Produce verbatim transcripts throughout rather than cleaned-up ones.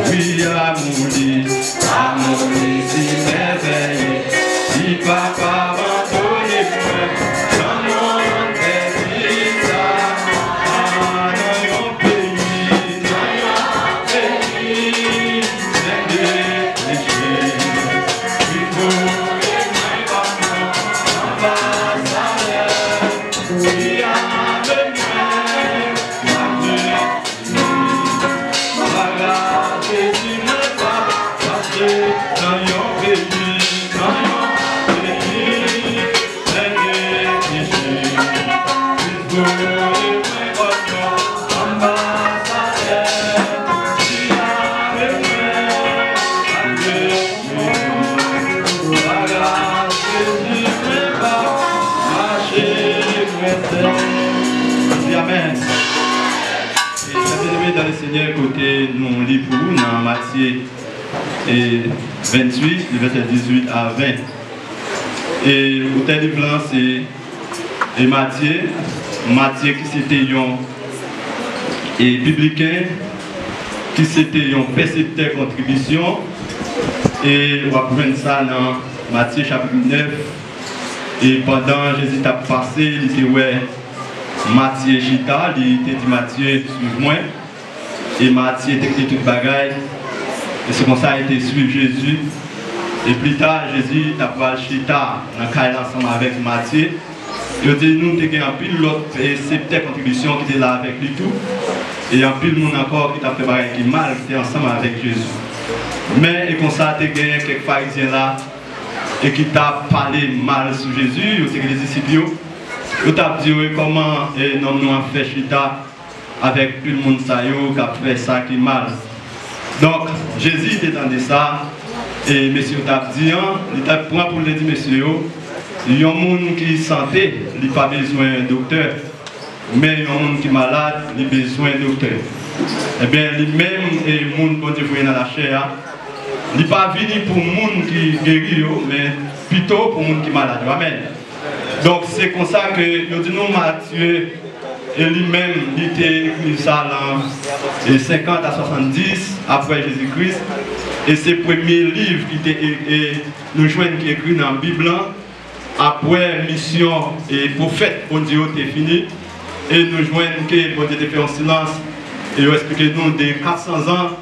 Wi, amou li, amou li si mèvèye, li pa ka abandone mwen, nan mond pèdi sa, nan yon peyi, nan yon peyi, plèn de peche, li voye mwen kòm yon anbasadè. Wi, amou mwen, amou Amèn. E chè byeneme dan le Senyè, kote nou li pou ou nan Matye e venntuit, le vèsè dizuit a ven. E otè liv lan se e Matye, Matye ki se te yon e pibliken, ki se te yon pèseptè kontribisyon, e w ap jwenn sa nan Matye chapit nèf. E pandan Jezi t ap pase, li te wè Matye chita, li te di Matye, "Suiv mwen." E Matye te kite tout bagay, e se konsa li te suiv Jezi. E pli ta, Jezi t ap pral chita nan kay la ansanm avèk Matye. Yo di nou te gen anpil lòt, e, pèseptè kontribisyon ki te la avèk li tou. E anpil moun ankò ki t ap fè bagay ki mal, ki te ansanm avèk Jezi. Men, e konsa, te gen kèk Farizyen la, e ki t ap pale mal sou Jezi, yo te rele disip yo. Yo t ap di yo, "E kòman, e, nonm nou an fè chita avèk tout moun sa yo k ap fè sa ki mal?" Donk, Jezi te tande sa, e mesye yo t ap di an, li t ap pran pou l te di mesye yo, "Yon moun ki sante, li pa bezwen doktè, men yon moun ki malad, li bezwen doktè." Ebyen, li menm, e moun Bondye voye nan lachè a, li pa vini pou moun ki geri yo, men pito pou moun ki malad yo. Amèn. Donk, se konsa ke yo di nou Matye, e li menm, li te ekri sa lan, e senkant a swasanndis apre Jezi Kris, e se premye liv ki te, e, e nou jwenn ki ekri nan Bib lan, apre misyon e pwofèt Bondye yo te fini, e nou jwenn ke Bondye te fè yon silans, e yo eksplike nou de katsan zan,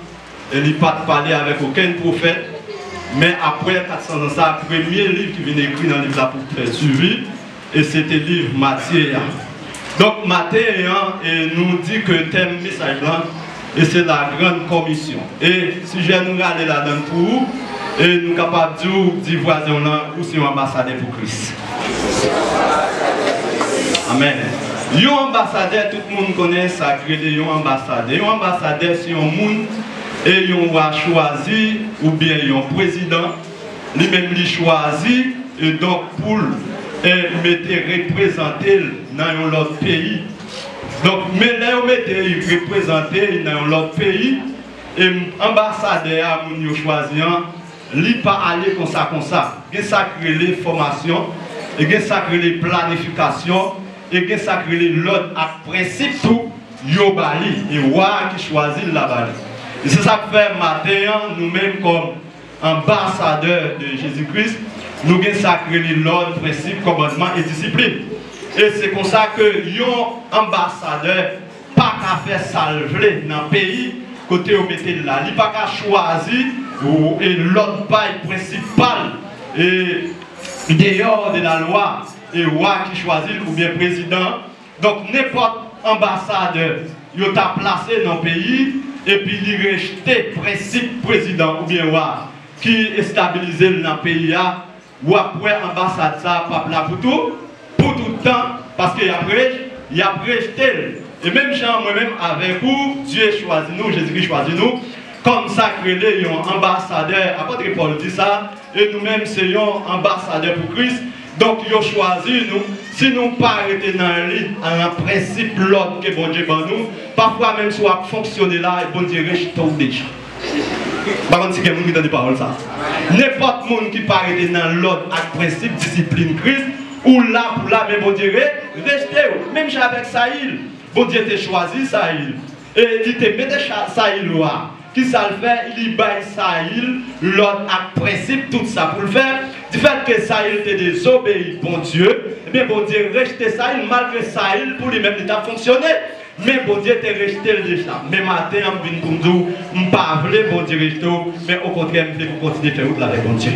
e li pa t pale avèk okenn pwofèt, men apre katsan zan sa, premye liv ki vin ekri nan liv la pou fè swivi, e se te liv Matye a. Donk, maten an, e nou di ke tèm mesaj lan, e se la grande commission. E sijè nou rale ladan l pou ou, e nou kapab di w, di vwazen w lan, ou se yon anbasadè pou Kris. Amèn. Yon anbasadè, tout moun konnen sa k rele yon anbasadè. Yon anbasadè, se yon moun e yon wa chwazi, oubyen yon prezidan, li menm li chwazi, e donk pou l, e mete reprezante l nan yon lòt peyi. Donk, men lè yo mete l reprezante l nan yon lòt peyi, e anbasadè a moun yo chwazi an, li pa ale konsa konsa. Gen sa k rele fòmasyon, e gen sa k rele planifikasyon, e gen sa k rele lòd ak prensip tou yo ba li, e wa a ki chwazi l la ba li. E se sa k fè maten an, nou menm kòm anbasadè de Jezi Kris, nou gen sa k rele lòd, prensip, kòmandman e disiplin. E se konsa ke yon anbasadè pa ka fè sa l vle nan peyi kote yo mete l la. Li pa ka chwazi, ou, e lòd pa y, prensip pa l, e deyò de lalwa, e wa ki chwazi l oubyen prezidan. Donk, nenpòt anbasadè yo ta plase nan peyi, epi li rejte prensip prezidan oubyen wa ki estabilize l nan peyi a, w ap wè anbasad sa a p ap la pou tou, pou tout tan, paske y ap rej-, y ap rejte l. E menm jan mwen menm avèk ou, Dye chwazi nou, Jezikri chwazi nou, kòm sa k rele yon anbasadè. Apot Pòl di sa, e nou menm se yon anbasadè pou Kris. Donk, yo chwazi nou. Si nou pa rete nan li, nan prensip, lòd ke Bondye ban nou, pafwa menm si w ap fonksyone la, Bondye rejte w deja. M pa konn si gen moun ki tande pawòl sa. Nenpòt moun ki pa rete nan lòd ak prensip, disiplin Kris, ou la pou la, men Bondye re-, rejte w. Menm jan avèk Sayil, Bondye te chwazi Sayil. E li te mete cha- Sayil wa. Kisa l fè? Li bay Sayil lòd ak prensip, tout sa pou l fè. Difèt ke Sayil te dezobeyi Bondye, ebyen, Bondye rejte Sayil, malgre Sayil, pou li menm, li t ap fonksyone. Men Bondye te rejte l deja. Men maten an, m vin pou m di w, m pa vle Bondye rejte w, men okontrè, m vle pou w kontinye fè wout la avèk Bondye.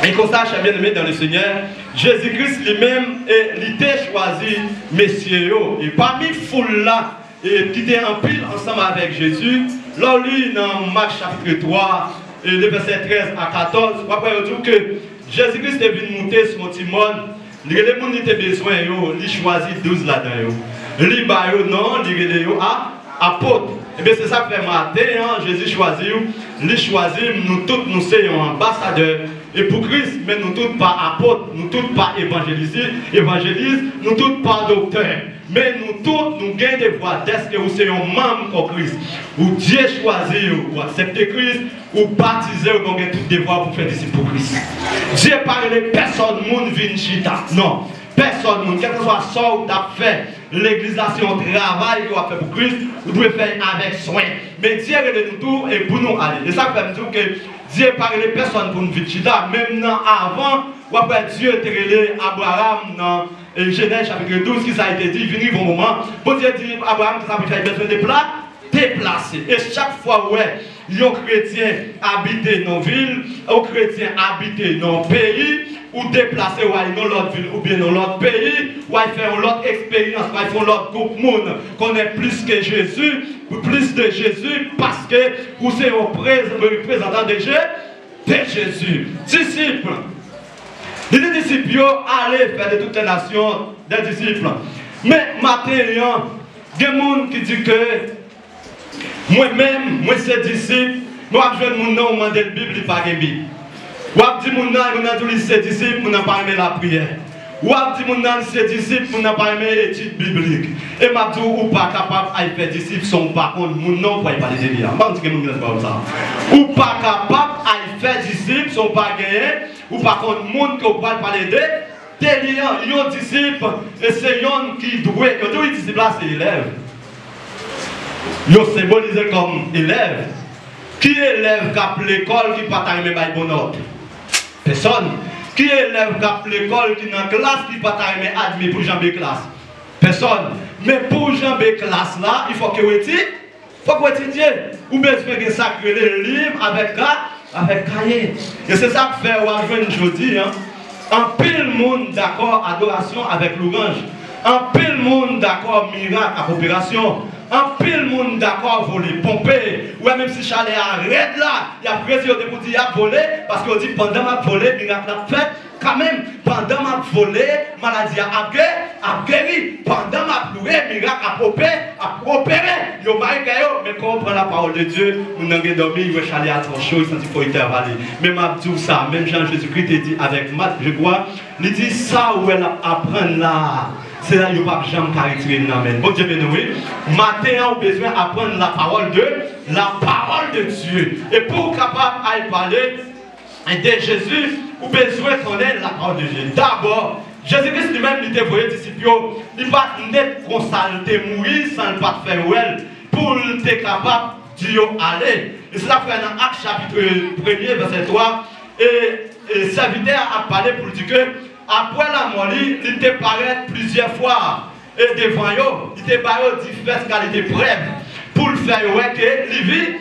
E konsa, chè byeneme dan le Senyè, Jezi Kris li menm, e li te chwazi mesye yo. E pami foul la, e ki te anpil ansanm avèk Jezi, lè w li nan Mak chapit twa, e de vèsè trèz a katòz, w ap wè yo di w ke Jezi Kris te vin moute sou yon ti mòn, li rele moun li te bezwen yo, li chwazi douz ladan yo. Li ba yo non, li rele yo a, apot. Ebyen, se sa k fè maten an, Jezi chwazi w, li chwazi m, nou tout, nou se yon anbasadè. E pou Kris, men nou tout pa apot, nou tout pa evanjelis, evanjelis, nou tout pa doktè. Men nou tout, nou gen devwa dèske ou se yon manm kò Kris. Ou Dye chwazi w, ou aksepte Kris, ou batize w, men w gen tout devwa pou fè disip pou Kris. Dye pa rele pèsòn moun vin chita. Non. Pèsòn moun, kèlkeswa sa w t ap fè, legliz la se yon travay ke w ap fè pou Kris, ou dwe fè l avèk swen. Men Dye rele nou tou e pou nou ale. E sa k fè m di w ke Dye pa rele pèsòn pou n vin chita. Menm nan avan, w ap wè Dye te rele Abraram nan, e, Jenèz chapit douz, kisa li te di? Vin rive yon moman, Bondye di Abraram, kisa pou fè? Li bezwen depla-, deplase. E chak fwa w wè yon kretyen abite nan yon vil, yon kretyen abite nan yon peyi, ou deplase w al nan lòt vil oubyen nan lòt peyi, w al fè yon lòt eksperyans, w al fè yon lòt gwoup moun konnen plis ke Jezi, plis de Jezi, paske ou se yon prez-, reprezantan de Je-, de Jezi. Disip. Li di disip yo, ale fè de toutes les nations des disciples. Men maten an, gen moun ki di ke mwen menm, mwen se disip, men w ap jwenn moun nan, ou mande l Bib, li pa gen Bib. W ap di moun nan, moun nan di w li se disip, moun nan pa renmen lapriyè. W ap di moun nan li se disip, moun nan pa renmen etid biblik. E m ap di w, ou pa kapab al fè disip san w pa konn moun nan w pral pale de li a. M pa konn si gen moun ki nan pawòl sa. Ou pa kapab al fè disip san w pa genyen, ou pa konn moun ke w pral pale de, de li an. Yon disip, e se yonn ki dwe, yo di w disip la se elèv. Yo senbolize l kòm elèv. Ki elèv k ap lekòl ki pa ta renmen bay bon nòt? Pèsòn. Ki elèv k ap lekòl ki nan klas ki pa ta renmen admi pou janbe klas? Pèsòn. Men pou w janbe klas la, il faut que w eti-, fòk w etidye. Ou bezwen gen sa k rele liv avèk ka-, avèk kaye. E se sa k fè w ap jwenn jodi an, anpil moun dakò adorasyon avèk louwanj. Anpil moun dakò mirak ak operasyon. Anpil moun dakò vole ponpe. Ou wè, menm si chalè a rèd la, y ap rezi yo depi w di y ap vole, paske yo di pandan m ap vole, mirak la ap fèt. Kanmenm, pandan m ap vole, maladi a ap ge-, ap geri. Pandan m ap loure, mirak ap ope-, ap opere. Yo mare kè yo, men kan w pran la parole de Dieu, moun nan gen dòmi, li wè chalè a twò cho, li santi fò li travale. Men m ap di w sa, menm jan Jezikri te di avèk Mat, je crois, li di, sa ou wè l ap aprann la a, se la yo p ap janm ka retire l nan men l. Bondye beni w, wi. Maten an, ou bezwen aprann la parole de, la parole de Dieu. E pou w kapab al pale de Jezi, ou bezwen konnen la parole de Dieu. Dabò, Jezi Kris li menm, li te voye disip yo, li pa t nèt konsa l te mouri san l pa t fè wè l, pou l te kapab di yo ale. E se sa k fè nan Ak chapit premye, vèsè twa, e, e sèvitè a ap pale pou l di ke, apre lanmò li, li te parèt plizyè fwa, e devan yo, li te ba yo divès kalite prèv pou l fè yo wè ke li vi-,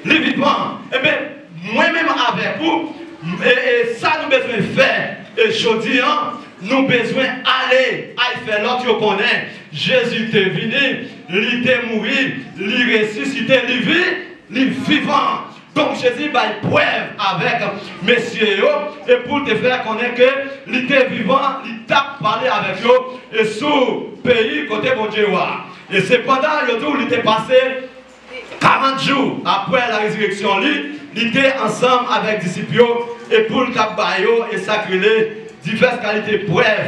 li vivan. Ebyen, mwen menm avèk ou, e, e sa nou bezwen fè, e jodi an, nou bezwen ale, al fè lòt yo konnen Jezi te vini, li te mouri, li resisite, li vi-, li vivan. Donk, Jezi bay prèv avèk mesye yo, e pou l te fè konnen ke li te vivan, li t ap pale avèk yo, e sou peyi kote Bondye yo a. E sepandan, yo di w li te pase karant jou apre la rezireksyon li, li te ansanm avèk disip yo, e pou l t ap ba yo, e sa k rele divès kalite prèv,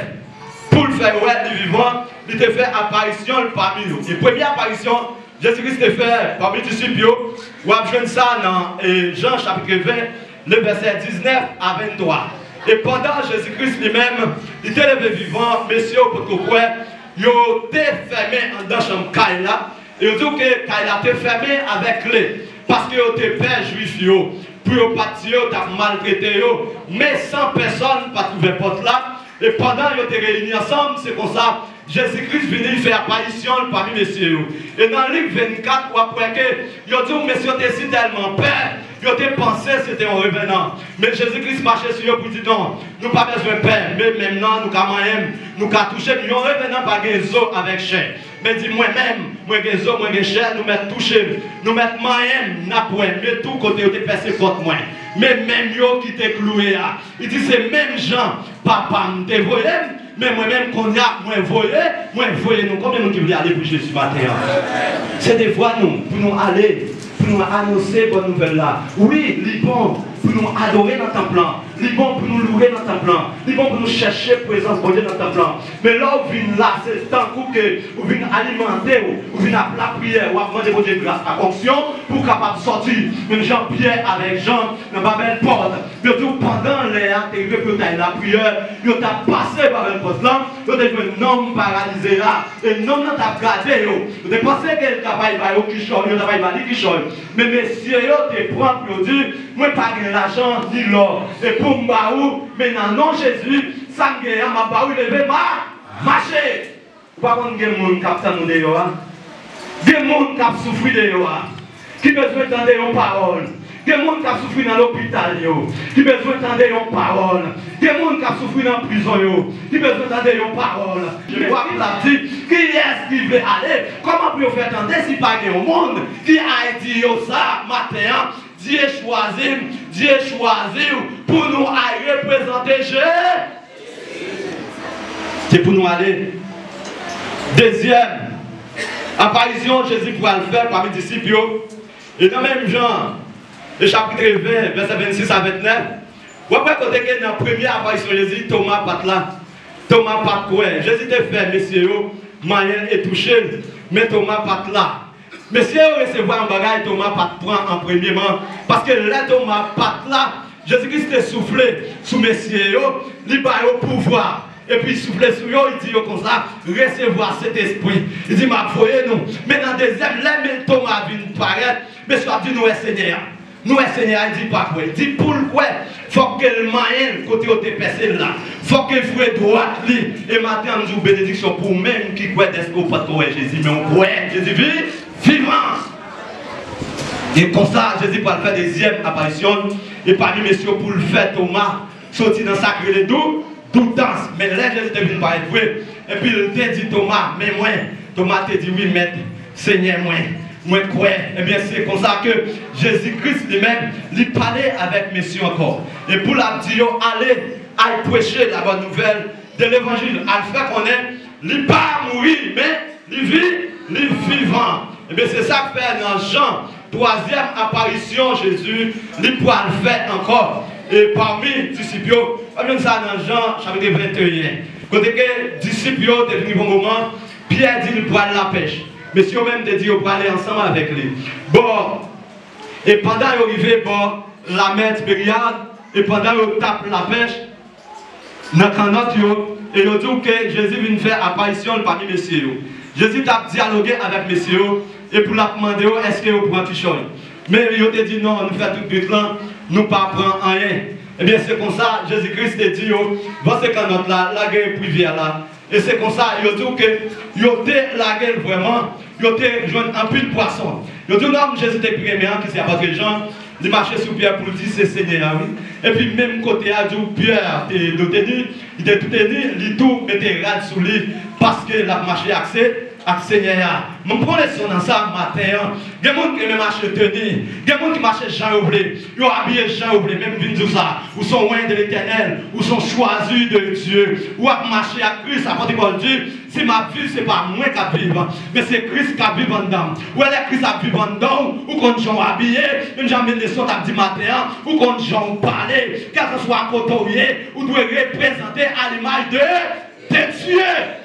pou l fè yo wè li vivan, li te fè aparisyon l pami yo. E premye aparisyon Jezi Kris te fè pami disip yo, w ap jwenn sa nan, e, Jan chapit ven, le vèsè diznèf a venntwa. E pandan Jezi Kris li menm, li te leve vivan, mesye yo potko kwè, yo te fèmen anndan chanm kay la, Yo di w ke kay la te fèmen avèk kle, paske yo te pè Jwif yo, pou yo pa t tiye yo, t ap maltrete yo. Men san pèsòn pa t ouvè pòt la, e pandan yo te reyini ansanm, se konsa, Jezi Kris vini fè aparisyon l pami mesye yo. E nan Lik vennkat, w ap wè ke yo di w mesye yo te sitèlman pè, yo te panse se te yon revenan. Men Jezi Kris mache sou yo pou di, "Non, nou pa bezwen pè, men menm nan, nou ka manyen m, nou ka touche m. Yon revenan pa gen zo avèk chè." Men di, "Mwen menm, mwen gen zo, mwen gen chè, nou mèt touche m, nou mèt manyen m, n ap wè, men tou kote yo te pèse kòt mwen. Men menm yo ki te klouye a." Li di, "Se menm jan Papa m te voye m, men mwen menm kounye a, mwen voye, mwen voye nou." Konbyen moun ki vle ale pou Jezi maten an? Se devwa nou pou nou ale, pou nou anonse bòn nouvèl la. Wi, li bon pou nou adore nan tanp lan. Li bon pou nou louwe nan tanp lan. Li bon pou nou chèche prezans Bondye nan tanp lan. Men lè w vin la, se tankou ke ou vin alimante w, ou vin ap lapriyè, w ap mande Bondye gras ak onksyon pou w kapab sòti. Menm jan Pyè avèk Jan nan Babèl Pòt, yo di w pandan lè a te rive pou yo t al lapriyè, yo t ap pase Babèl Pòt lan, yo te jwenn nonm paralize a, e nonm nan t ap gade yo. Yo te panse ke l t ap al ba yo kichòy, yo t ap al ba li kichòy. Men mesye yo te pran pou yo di, "Mwen pa gen lajan ni lò, e pou m ba ou, men nan non Jezi, sa m gen an, m ap ba ou, leve, ma, mache." Ou pa konn gen moun k ap tann ou deyò a? Gen moun k ap soufri deyò a, ki bezwen tande yon pawòl. Gen moun k ap soufri nan lopital yo, ki bezwen tande yon pawòl. Gen moun k ap soufri nan prizon yo, ki bezwen tande yon pawòl. Bib la di, kiyès ki vle ale? Kòman pou yo fè tande si pa gen yon moun ki ay di yo sa maten an? Dye chwazi m, Dye chwazi w pou nou al reprezante Jezi. Se pou nou ale. Dezyèm aparisyon Jezi pral fè pami disip yo. E nan menm jan, e chapit ven, vèsè vennsis a vennèf, w ap wè kote ke nan premye aparisyon Jezi, Toma pa t la. Toma pa t kwè. Jezi te fè mesye yo manyen l e touche l, men Toma pa t la. Mesye yo resevwa yon bagay Toma pa t pran an premyeman, paske lè Toma pa t la, Jezi Kris te soufle sou mesye yo, li ba yo pouvwa. Epi soufle sou yo, li di yo konsa, "Resevwa Sentespri." Li di, "M ap voye nou." Men nan dezyèm, lè men Toma vin parèt, mesye yo ap di, "Nou wè Senyè a." Nou wè Senyè a, li di pa kwè. Li di pou l kwè, fòk ke l manyen l kote yo te pèse l la. Fòk ke l foure dwat li. E maten an, m di w benediksyon pou ou menm ki kwè dèske w pa t ko wè Jezi, men w kwè Jezi vi-, vivan. E konsa, Jezi pral fè dezyèm aparisyon l. E pami mesye yo pou l fè Toma soti nan sa k rele dou-, doutans. Men lè Jezi te vin parèt vre, epi l te di Toma, "Men mwen," Toma te di, "Wi, Mèt, Senyè mwen, mwen kwè." Ebyen, se konsa ke Jezi Kris li menm, li pale avèk mesye yo ankò. E pou l ap di yo, "Ale, al preche la bonne nouvelle de l'évangile, al fè konnen li pa mouri, men li vi-, li vivan." Ebyen, se sa k fè nan Jan, twazyèm aparisyon Jezi, li pral fè ankò. E pami disip yo, w ap jwenn sa nan Jan, chapit venteyen. Kote ke disip yo te vin yon moman, Pyè di li pral lapèch. Mesye yo menm te di yo prale ansanm avèk li. Bò, e pandan yo rive bò lamè Tiberiyad, e pandan yo t ap lapèch, nan kannòt yo, e yo di w ke Jezi vin fè aparisyon l pami mesye yo. Jezi t ap dyaloge avèk mesye yo, e pou l ap mande yo èske yo pran kichòy. Men yo te di, "Non, nou fè tout nwit lan, nou pa pran anyen." Ebyen, se konsa, Jezi Kris te di yo, "Vanse kannòt la, lage rivyè la." E se konsa, yo di w ke yo te lage l vrèman, yo te jwenn anpil pwason. Yo di w nonm Jezi te pi renmen an, ki se apòt Jan, li mache sou Pyè pou l di se Senyè a, wi. Epi menm kote a, di w Pyè te douteni, li te douteni, li tou mete rad sou li, paske l ap mache ak se, ak Senyè a. Mwen pran leson nan sa maten an. Gen moun ki renmen mache teni, gen moun ki mache jan yo vle, yo abiye jan yo vle, men m vin di w sa, ou se yon oint de l'Éternel, ou se yon choisi de Dieu, ou ap mache ak Kris, apot Pòl di, si m ap viv, se pa mwen k ap viv, men se Kris k ap viv anndan m. Ou wè lè Kris ap viv anndan w, ou konn jan w abiye, menm jan Mendelson t ap di maten an, ou konn jan w pale, kèlkanswa kote w ye, ou dwe reprezante a l'image de, de Dieu.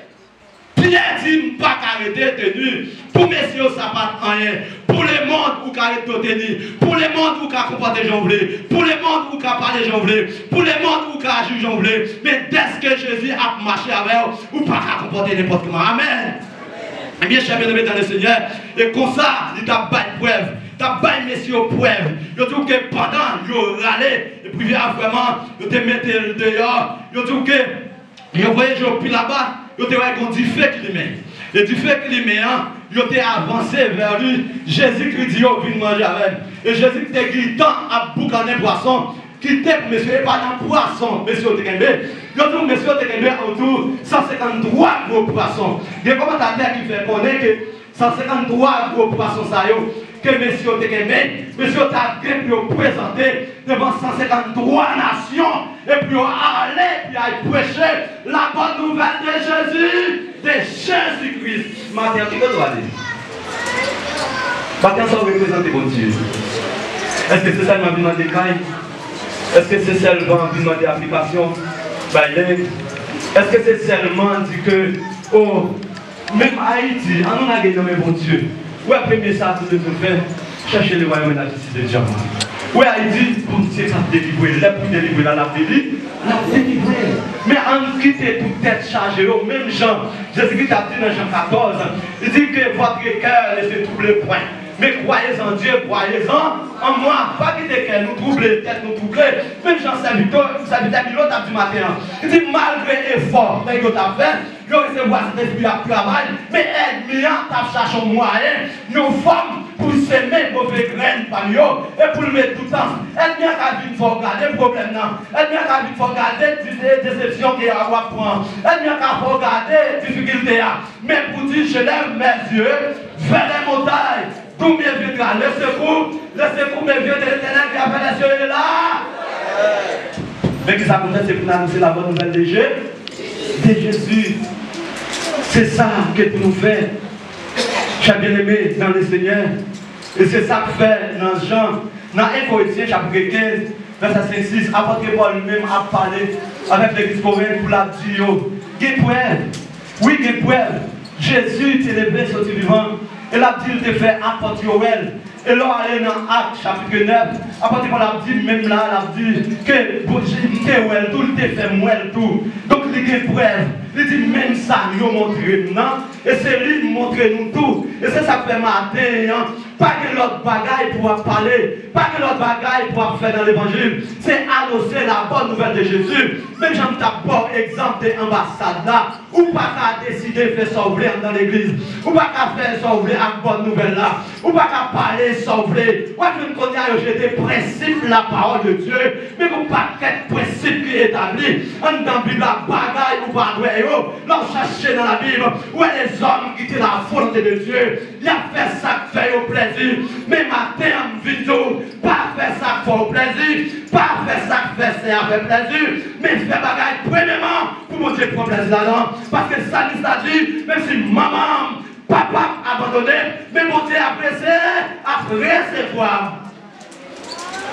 Pyè di, "M pa ka rete teni." Pou mesye yo, sa pa t anyen. Pou lemonn, ou ka ret do teni. Pou lemonn, ou ka konpòte jan w vle. Pou lemonn, ou ka pale jan w vle. Pou lemonn, ou ka aji jan w vle. Men dèske Jezi ap mache avè w, ou pa ka konpòte nenpòt kòman. Amèn. Ebyen, chè byeneme dan le Senyè, e konsa, li t ap bay prèv, t ap bay mesye yo prèv. Yo di w ke pandan yo rale, epi vrèman, yo te mete l deyò, yo di w ke yo voye je yo pi laba, yo te wè gen yon dife ki limen. E dife ki limen an, yo te avanse vè li. Jezikri di yo, "Vin manje avè m." E Jezikri te gentan ap boukannen pwason, kite pou mesye, e pa nan pwason mesye yo te kenbe. Yo di w mesye yo te kenbe antou san senkanntwa gwo pwason. Gen kòmantatè ki fè konnen ke san senkanntwa gwo pwason sa yo ke mesye yo te kenbe, mesye yo t ap gen pou yo prezante devan san senkanntwa nasyon, e pou yo ale, pou yo al preche la bonne nouvelle de Jésus, de Jésus-Christ. Maten an, ki kote w ale? Maten an, sa w reprezante Bondye? Èske se sèlman vin mande kay? Èske se sèlman vin mande aplikasyon? Bay lèt? Èske se sèlman di ke, o, menm Ayiti, an nou lage nan men Bondye. Ou wè premye sa nou bezwen fè, chèche le royaume et la justice de Dieu. Ou wè Ayiti, Bondye k ap delivre. Lè pou delivre la, l ap deli-, l ap delivre. Men ann kite tout tèt chaje yo, menm jan Jezikri t ap di nan Jan katòz, li di ke votre cœur ne se trouble point. Mais croyez en Dieu, croyez en, en moi. Pa kite kè nou twouble, tèt nou twouble. Menm jan sèvitè, sèvitè Milo t ap di maten an. Li di malgre efò nèg yo t ap fè, yo resevwa Sentespri, y ap travay, men ènmi an t ap chache yon mwayen, yon fòm pou l seme move grenn pami yo, e pou l met doutans. Ènmi an ka vin fè w gade pwoblèm nan. Ènmi an ka vin fè w gade di-, desepsyon ke w ap pran. Ènmi an ka fè w gade difikilte a. Men pou di, je lève mes yeux vers les montagnes, d'où me viendra le secours, le secours me vient de l'Éternel qui a fait les cieux et la. Men ki sa pou fè, se pou n anonse la bonne nouvelle de Jé-, de Jezi. Se sa ke pou nou fè, chè byeneme nan le Senyè. E se sa k fè nan Jan, nan en Korentyen chapit kenz, vèsè senk, sis, apòt Pòl li menm ap pale avèk legliz Korent pou l ap di yo, gen prèv. Wi, gen prèv. Jezi te leve soti vivan. E l ap di l te fè apòt yo wè l. E lè w ale nan Ak, chapit nèf, apòt Pòl ap di, menm la, l ap di ke Bondye, m te wè l tou, li te fè m wè l tou. Donk, li gen prèv. Li di, menm sa yo montre m nan, e se li m montre nou tou. E se sa k fè maten an, pa gen lòt bagay pou w ap pale. Pa gen lòt bagay pou w ap fè nan levanjil. Se anonse la bonne nouvelle de Jésus. Menm jan m t ap ba w egzanp de anbasad la, ou pa ka deside fè sa w vle anndan legliz. Ou pa ka fè sa w vle ak bòn nouvèl la. Ou pa ka pale sa w vle. W ap jwenn kounye a yo jete prensip la parole de Dieu. Men gen yon pakèt prensip ki etabli anndan Bib la, bagay ou pa t wè yo. Lè w chache nan Labib, ou wè lèzòm ki te la volonté de Dieu. Y ap fè sa k fè yo plèzi. Men maten an, m vin di w, pa fè sa k fè w plèzi. Pa fè sa k fè Senyè a fè plèzi. Men fè bagay premyeman pou Bondye pran plèzi ladan. Paske salmis la di, menm si manman m, papa m abandone m, men Bondye ap rese-, ap resevwa m.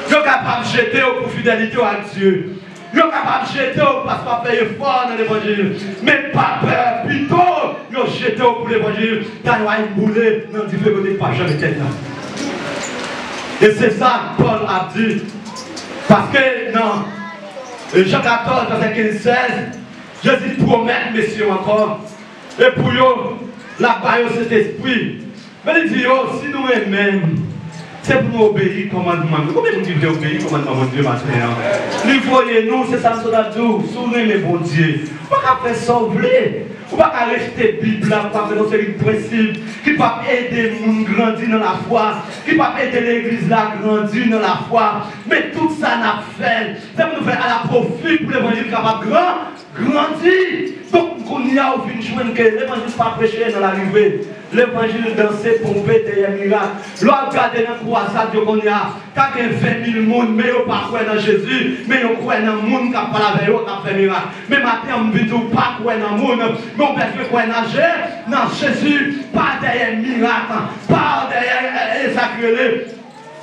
Yo kapab jete w pou fidelite w ak Dye. Yo kapab jete w paske w ap fè efò nan levanjil. Men pa pè, pito yo jete w pou levanjil, ta yo al boule nan dife kote k p ap janm etenn nan. E se sa Pòl ap di. Paske nan Jan katòz, vèsè kenz, sèz, Jezi pwomèt mesye yo ankò. E pou yo, l ap ba yo Sentespri. Men li di yo, si nou renmen m, se pou nou obeyi kòmandman m yo. Konbyen moun ki vle obeyi kòmandman Bondye maten an? Li voye nou, se sa m sot ap di w. Si w renmen Bondye, ou pa ka fè sa w vle. Ou pa ka rejte Bib la, ou pa ka fè yon seri de prensip ki p ap ede moun grandi nan lafwa, ki p ap ede legliz la grandi nan lafwa. Men tout sa n ap fè, se pou nou fè alaprofi pou levanjil kapab gran, grandi. Donk, kounye a, ou vin jwenn ke levanjil pa preche nan larive. Levanjil danse ponpe dèyè mirak. Lè w ap gade nan kwazad yo kounye a, ka gen ven mil moun, men yo pa kwè nan Jezi, men yo kwè nan moun k ap pale avè yo, k ap fè mirak. Men maten an, m vin di w pa kwè nan moun, men w bezwen kwè nan Je-, nan Jezi, pa dèyè mirak, pa dèyè, e, e, sa k rele,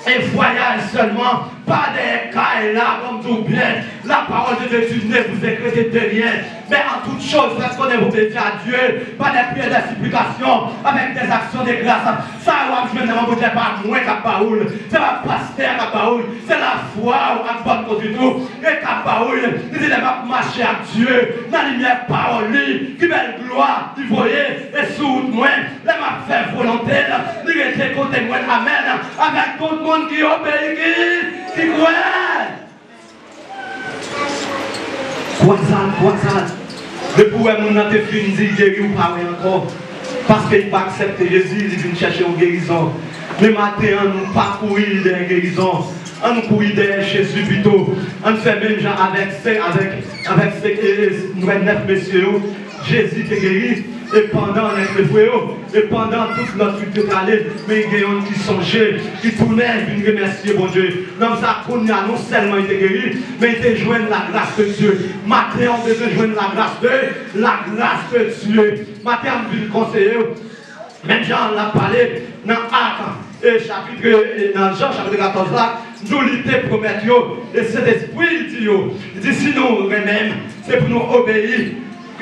e vwayaj sèlman, Pa dèyè kay la, ban m di w byen, la parole de Dieu dit ne vous inquiétez de rien, mais en toute chose, faites connaître vos besoins à Dieu, par des prières, des supplications, avec des actions de grâce. Sa w ap jwenn nan men Bondye, pa mwen k ap ba ou l, se pa pastè a k ap ba ou l, se lafwa w ak bòn kondwit ou e k ap ba ou l. Li di, lè m ap mache ak Dye nan limyè pawòl li, ki bèl glwa li voye e sou wout mwen. Lè m ap fè volonte l, li rete kote mwen. Amèn. Avèk tout moun ki obeyi, ki, ki kwè. Kwazad, kwazad. Depi w wè moun nan te fin di l geri, ou pa wè ankò. Paske li pa aksepte Jezi, li vin chèche yon gerizon. Men maten an, nou pa kouri dèyè gerizon. Ann kouri dèyè Jezi pito. Ann fè menm jan avèk se, avèk, avèk se, e, e, nou wè nèf mesye yo. Jezi te geri, e pandan nèg te fwe yo, e pandan tout lòt uit yo t ale, men gen yonn ki sonje, ki tounen vin remèsye Bondye. Nonm sa a, kounye a, non sèlman li te geri, men li te jwenn la grâce de Dieu. Maten an, ou bezwen jwenn la grâce de, la grâce de Dieu. Maten an, m vin konseye w. Menm jan l ap pale nan Ak, e chapit, e nan Jan chapit katòz la, nou li te pwomèt yo, e Sentespri l di yo, li di, si nou renmen m, se pou nou obeyi,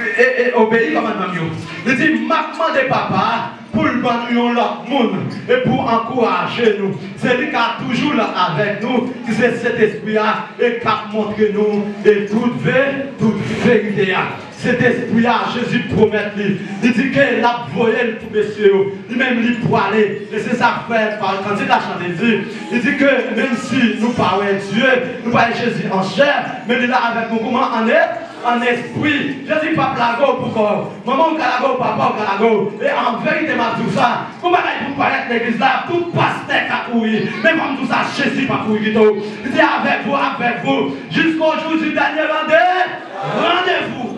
e, e obeyi kòmandman m yo. Li di, m ap mande Papa a pou l ban nou yon lòt moun, e pou ankouraje nou. Se li k ap toujou la avèk nou, ki se Sentespri a, e k ap montre nou, e tout ve-, tout verite a. Sentespri a, Jezi pwomèt li. Li di ke l ap voye l pou mesye yo. Li menm li pwale. E se sa frè pa kantik la chante di. Li di ke menm si nou pa wè Dye, nou pa wè Jezi an chè, men li la avèk nou kouman? An e-, an espri. Jezi p ap lage w pou kò w. Manman w ka lage w, papa w ka lage w. E an verite, m ap di w sa. Gon bagay pou parèt legliz la, tout pastè ka kouri. Men fò m di w sa, Jezi pa kouri kite w. Li di, avec vous, avec vous, jusqu'au jour du dernier rendez-, rendez-vous.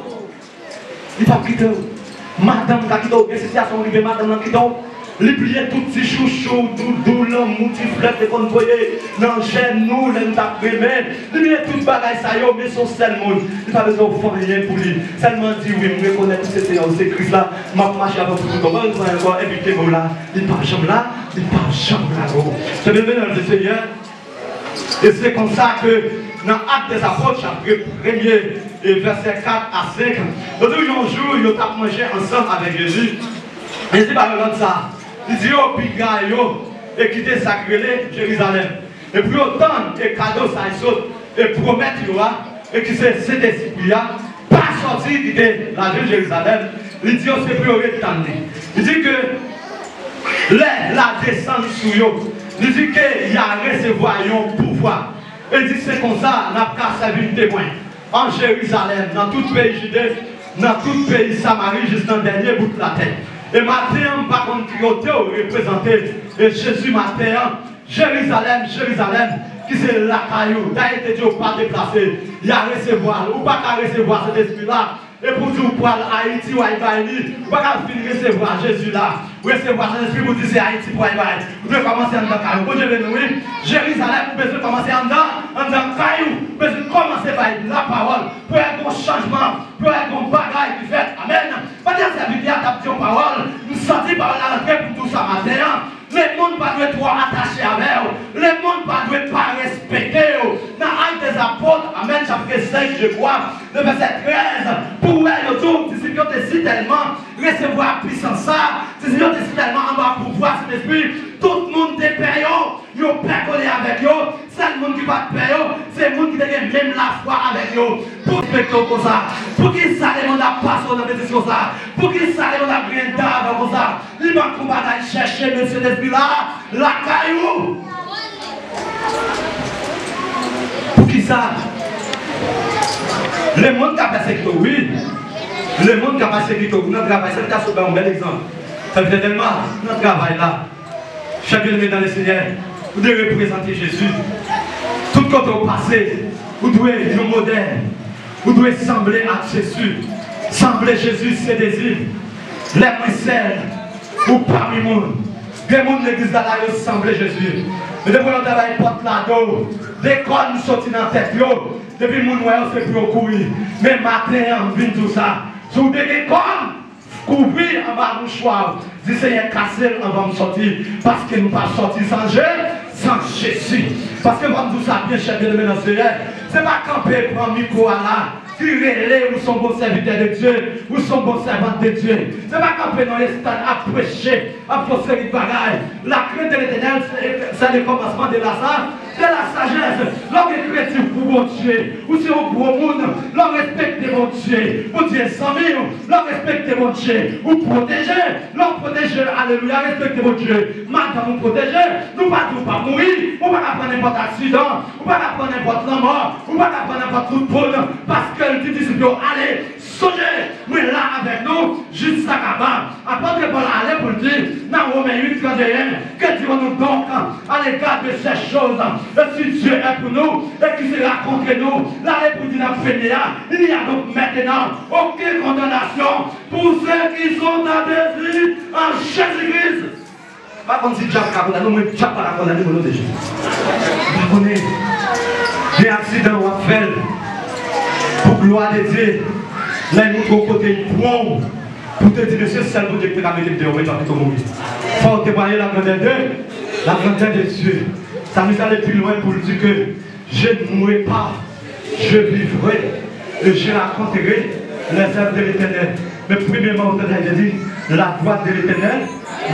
Li p ap kite w. Madanm ka kite w. Gen sitiyasyon rive, madanm nan kite w. Li bliye tout ti chouchou, doudou, lanmou, ti flèt li konn voye nan jèn nou, lè n t ap renmen. Li bliye tout bagay sa yo, men se yon sèl moun. Li pa bezwen w fè anyen pou li. Sèlman di, wi, m rekonèt ou se Seyè, ou se Kris la. M ap mache avè w pou tout tan. Pa bezwen ankò, envite m la. Li p ap janm la, li p ap janm lage w. Se byenveni nan Seyè. E se konsa ke nan Actes des Apôtres, chapit premye, e vèsè kat a senk, yo di yon jou, yo t ap manje ansanm avèk Jezi. Jezi ba yo lòd sa. Li di yo, piga yo, e kite sa k rele Jerizalèm. E pou yo tann, e kado sa y sot, e pwomèt yo a, e ki se Sentespri a, pa sòti kite lavil Jerizalèm. Li di yo se pou yo ret tann li. Li di ke lè l a desann sou yo, li di ke y a resevwa yon pouvwa. E di se konsa n ap ka sèvi m temwen an Jerizalèm, nan tout peyi Jide, nan tout peyi Samari, jis nan dènye bout latè. E maten an, m pa konn ki kote w reprezante, e Jezi maten an, Jerizalèm, Jerizalèm, ki se lakay ou. Dayè, te di w pa deplase. Y a resevwa l. Ou pa ka resevwa Sentespri la. E pou di w pral Ayiti, w al bay li. Ou pa ka fin resevwa Jezi la. Resevwa Sentespri pou di se Ayiti pou al bay. Ou dwe kòmanse anndan kay ou. Bondye beni w, wi. Jerizalèm, ou bezwen kòmanse anndan, anndan kay ou. Ou bezwen kòmanse bay lapawòl. Pou wè gon chanjman. Pou wè gon bagay ki fèt. Amèn. Pandan sèvitè a t ap di yon pawòl, m santi pawòl la rantre pou m di w sa maten an. Lemonn pa dwe twò atache avè w. Lemonn pa dwe pa respekte w. Nan Actes des Apôtres, amèn, chapit senk, je crois, le vèsè trèz, pou wè yo di w, disip yo te sitèlman resevwa pisans sa, disip yo te sitèlman anba pouvwa Sentespri, tout moun te pè yo, yo pè kole avèk yo. Sèl moun ki pa t pè yo, se moun ki te gen menm lafwa avèk yo. Pou respekte w konsa, poukisa lemonn ap pase w nan betiz konsa? Poukisa lemonn ap griyen da avè w konsa? Li manke yon bagay, chèche mesye Sentespri la lakay ou. Poukisa? Lemonn ka pèsekite w, wi. Lemonn ka pèsekite w nan travay. Sèvitè a sot bay yon bèl egzanp. Sèvitè Dèlma, nan travay la. Chè byeneme dan le Senyè, ou dwe reprezante Jezi. Tout kote w pase, ou dwe yon modèl. Ou dwe sanble ak Jezi. Sanble Jezi, se dezi. Lè mwen sèl, ou pami moun. Gen moun legliz la, la yo sanble Jezi. Men depi yo travay pòt la do, de kòn soti nan tèt yo. Depi moun wè yo, se pou yo kouri. Men maten an, m vin di w sa. Si w te gen kòn, kouvri anba mouchwa w. Di, Senyè, kase l anvan m sòti, paske m p ap sòti san Je-, Jezi. Paske m ap di w sa byen, chè byeneme nan Seyè, se pa kanpe pran mikwo a la ki rele ou se yon bon sèvitè de Dye, ou se yon bon sèvant de Dye. Se pa kanpe nan estad ap preche, ap fè yon seri de bagay. La crainte de l'Éternel, c'est le commencement de la sa- de la sagesse. Lè w gen krentif pou Bondye, ou se yon gwo moun. Lè w respekte Bondye, Bondye zanmi w. Lè w respekte Bondye, ou pwoteje. Lè w pwoteje, alelouya, respekte Bondye, madanm ou pwoteje. Nou pa di w p ap mouri, ou pa ka pran nenpòt aksidan, ou pa ka pran nenpòt lanmò, ou pa ka pran nenpòt kout poud, paske l di disip yo, ale, sonje, mwen la avèk nou jiska kaba. Apot Pòl ale pou l di nan Women uit trannteyen, que dirons-nous donc à l'égard de ces choses? Et si Dieu est pour nous, et qui sera contre nous? L ale pou l di nan premye a, il n'y a donc maintenant aucune condamnation pour ceux qui sont en Jésus, en Jésus-Christ. Pa konn si dyab ka kondane w, mwen dyab pa ka kondane m o non de Jezi. Pa konnen. Gen aksidan w ap fè l pou glwa de Dye. Lè l montre w kote l pran w, pou te di, mesye, sèl Bondye ki te ka mete m deyò, mwen t ap kite w mouri. Fò w temwaye la grandeur de, la grandeur de Dieu. Sa vle di ale pi lwen pou l di ke je ne mourrai pas, je vivrai, et je raconterai les œuvres de l'Éternel. Men premyèman, ou tande Bondye di, la droite de l'Éternel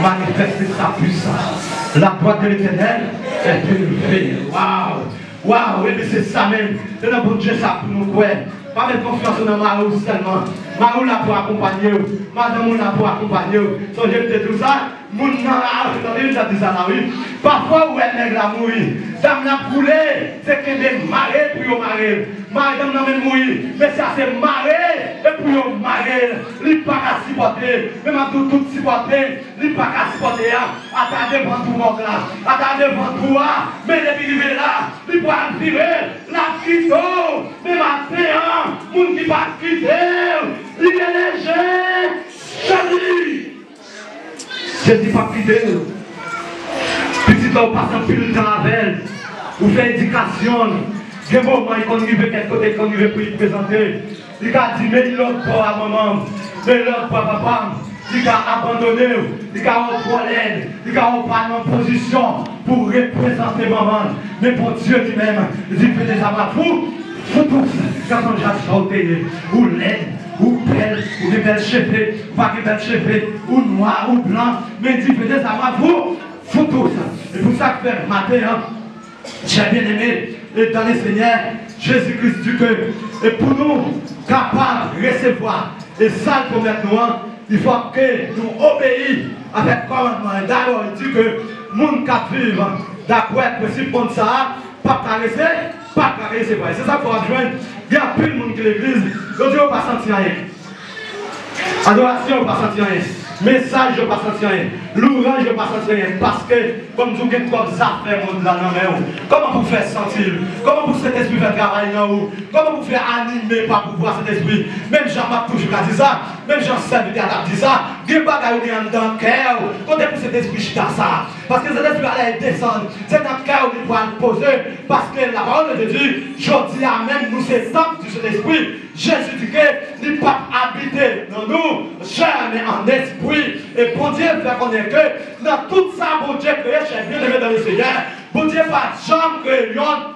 manifeste sa puissance. La droite de l'Éternel est élevée. Waw! Waw! Ebyen, se sa menm. Se nan Bondye sa pou nou kwè. Pa met konfyans ou nan mari w sèlman. Mari w la pou akonpanye w. Madanm ou la pou akonpanye w. Sonje m te di w sa? Moun nan la, tande m t ap di sa la, wi. Pafwa, ou wè nèg la mouri. Dam nan ap woule, se kenbe mare l pou yo mare l. Madanm nan menm mouri, mesye a se mare e pou yo mare l. Li pa ka sipòte. Men m ap di w tout sipòte li pa ka sipòte a. Ata devan twou mòg la, ata devan twou a. Men depi rive la, li pral vire, l ap kite w. Men maten an, moun ki pa t kite w, li rele Jezi. Jezi p ap kite l. Pitit la, ou pase anpil tan avè l. Ou fè edikasyon l. Gen moman, li konn rive kèk kote, li konn rive pou li prezante. Li ka di, men lòt bò a manman m, men lòt bò a papa m. Li ka abandone w. Li ka wè w twò lèd. Li ka wè w pa nan pozisyon pou w reprezante manman l. Men Bondye li menm, li di, fais des amas fou, fou tous, gade jan w te ye. Ou lèd, ou bèl, ou gen bèl cheve, ou pa gen bèl cheve, ou nwa, ou blan, men di, fais des amas fou, fou tous. E pou sa k fè maten an, chè byeneme, e dans le Seigneur, Jezi Kris di ke, e pou nou kapab resevwa, e sa l pwomèt nou an, il faut que nou obeyi avèk kòmandman an. Dabò, li di ke moun k ap viv daprè prensip mond sa a p ap ka rese-, p ap ka resevwa. E se sa k fè w ap jwenn gen anpil moun ki legliz, yo di yo pa santi anyen. Adorasyon, yo pa santi anyen. Mesaj, yo pa santi anyen. Louwanj, yo pa santi anyen. Paske, kòm di w gen twòp zafè mond la nan men w. Kòman pou w fè santi l? Kòman pou Sentespri fè travay nan ou? Kòman pou w fè anime pa pouvwa Sentespri? Menm jan m ap toujou ka di sa, menm jan sèvitè a t ap di sa, gen bagay ou gen anndan kè w, kote pou Sentespri chita sa? Paske Sentespri a lè l desann, se nan kè w li pral poze. Paske la parole de Dieu di, jodi a menm, nou se tanp di Sentespri. Jezi di ke li p ap abite nan nou, chè, men an espri. E Bondye fè konnen ke nan tout sa Bondye kreye, chè byeneme dans le Seigneur, Bondye pa t janm kreye yonn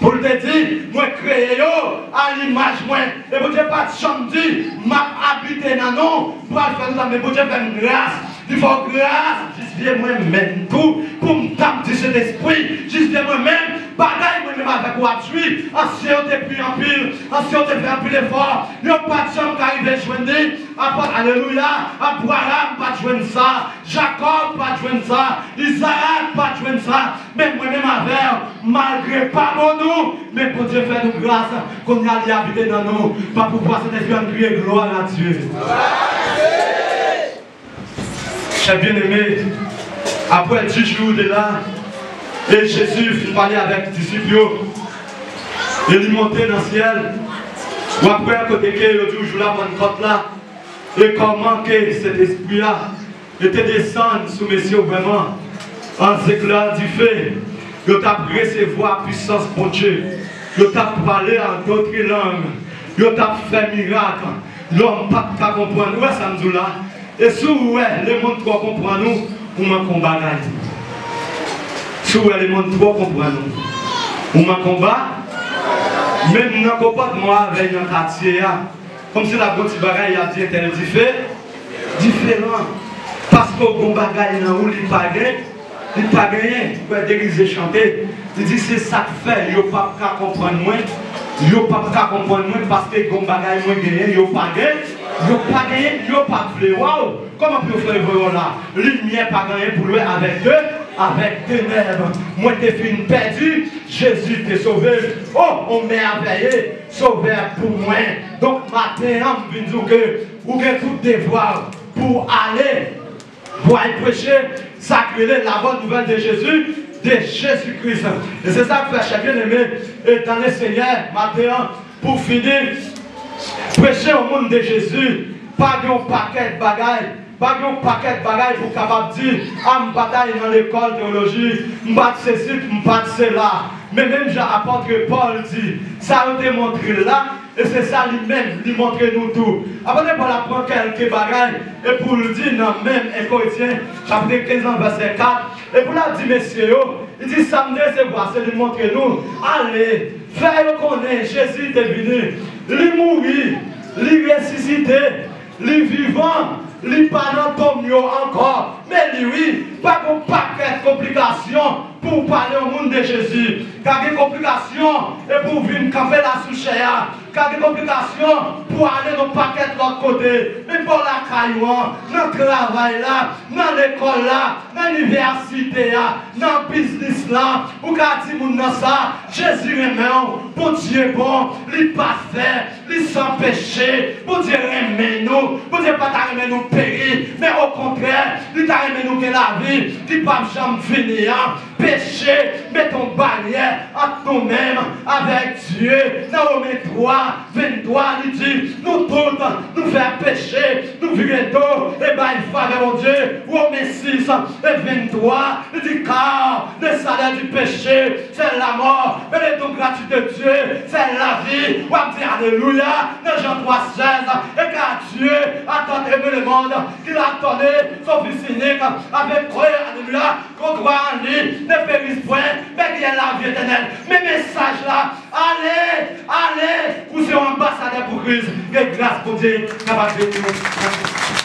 pou l te di, mwen kreye yo a limaj mwen. E Bondye pa t janm di, m ap abite nan nou, m pral fè nou sa, men Bondye fè m gras. Li fè w gras, jis vye mwen menm tou, pou m tanp di Sentespri, jis vye mwen menm, bagay mwen menm avèk ou ap jwi. Ansyen yo te priye anpil, ansyen yo te fè anpil efò, yo pa t janm ka rive jwenn li. Apot, alelouya, Abraram pa t jwenn sa, Jakòb pa t jwenn sa, Izarak pa t jwenn sa, men mwen menm avè w, malgre pa bon nou, men Bondye fè nou gras, kounye a li abite nan nou, pa pouvwa Sentespri, ann kriye gloire à Dieu. Chè byeneme, apre dis jou de la, e Jezi fin pale avèk disip yo, e li monte nan syèl, w ap wè kote ke yo di w jou la Pannkòt la, e kòman ke Sentespri a e te desann sou mesye yo vrèman an zekla dife. Yo t ap resevwa pisans Bondye. Yo t ap pale an dòt lang. Yo t ap fè mirak. Lòm pa t ka konprann. Ou wè sa m di w la? E si w wè lemonn twò konprann ou, ou manke yon bagay. Si Tou wè lemonn twò konprann ou. Ou nan konba, menm nan konpòtman w avè l nan katye a, kòmsi l ap gon ti bagay, y ap di entèl dife, diferan. Paske w gon bagay nan ou li pa gen, li pa genyen. Ou wè Derize chante, li di se sa k fè yo p ap ka konprann mwen, yo p ap ka konprann mwen paske gon bagay mwen genyen, yo pa gen, yo pa genyen, yo p ap vle wè w. Kòman pou yo fè yo vle w la? Limyè pa gen anyen pou l wè avèk de, avèk tenèb. Mwen te fin pèdi, Jezi te sove m. O, on mèvèye Sovè pou mwen. Donk, maten an, m vin di w ke ou gen tout devwa pou w ale, pou w al preche sa k rele la bonne nouvelle de Jésus, de Jésus-Christ. E se sa k fè, chè byeneme, e dans le Seigneur, maten an, pou fini, preche yon moun de Jezi, pa gen yon pakèt bagay, pa gen yon pakèt bagay pou w kapab di, a, m pa t al nan lekòl teyoloji, m pa t sesi, m pa t sela. Men menm jan apòt Pòl di, sa yo te montre l la, e se sa li menm, li montre nou tou. Apòt Pòl ap pran kèlke bagay, e pou l di nan menm en Korentyen, chapit kenz an, vèsè kat, e pou l ap di mesye yo, li di, sa m te resevwa, se li montre nou, ale, fè yo konnen Jezi te vini, li mouri, li resisite, li vivan, li pa nan tonm yo ankò. Men li wi, pa gon pakèt konplikasyon pou w pale yon moun de Jezi. Ka gen konplikasyon e pou w vin kanpe la sou chè a. Ka gen konplikasyon pou w ale nan pakèt lòt kote. Men bò lakay ou an, nan travay la, nan lekòl la, nan inivèsite a, nan biznis la, ou ka di moun nan sa, Jezi renmen w, Bondye bon, li pafè, li san peche. Bondye renmen nou. Bondye pa ta renmen nou peri, men okontrè, li ta renmen nou gen lavi ki p ap janm fini an. Peche mete yon baryè ant nou menm avèk Dye. Nan Women twa, venntwa, li di, nou tout, nou fè peche, nou vire do e bay favè Bondye. Women sis e venntwa, li di, car le salaire du péché, c'est la mort, mais le don gratuit de Dieu, c'est la vie. W ap di alelouya nan Jan twa sèz, et car Dieu a tant aimé le monde qu'il a donné son Fils unique, afin que, alelouya, que croit en lui ne périsse point, mais qu'il ait la vie éternelle. Men mesaj la, ale, ale, ou se yon anbasadè pou Kris. Ke gras Bondye kapab beni nou.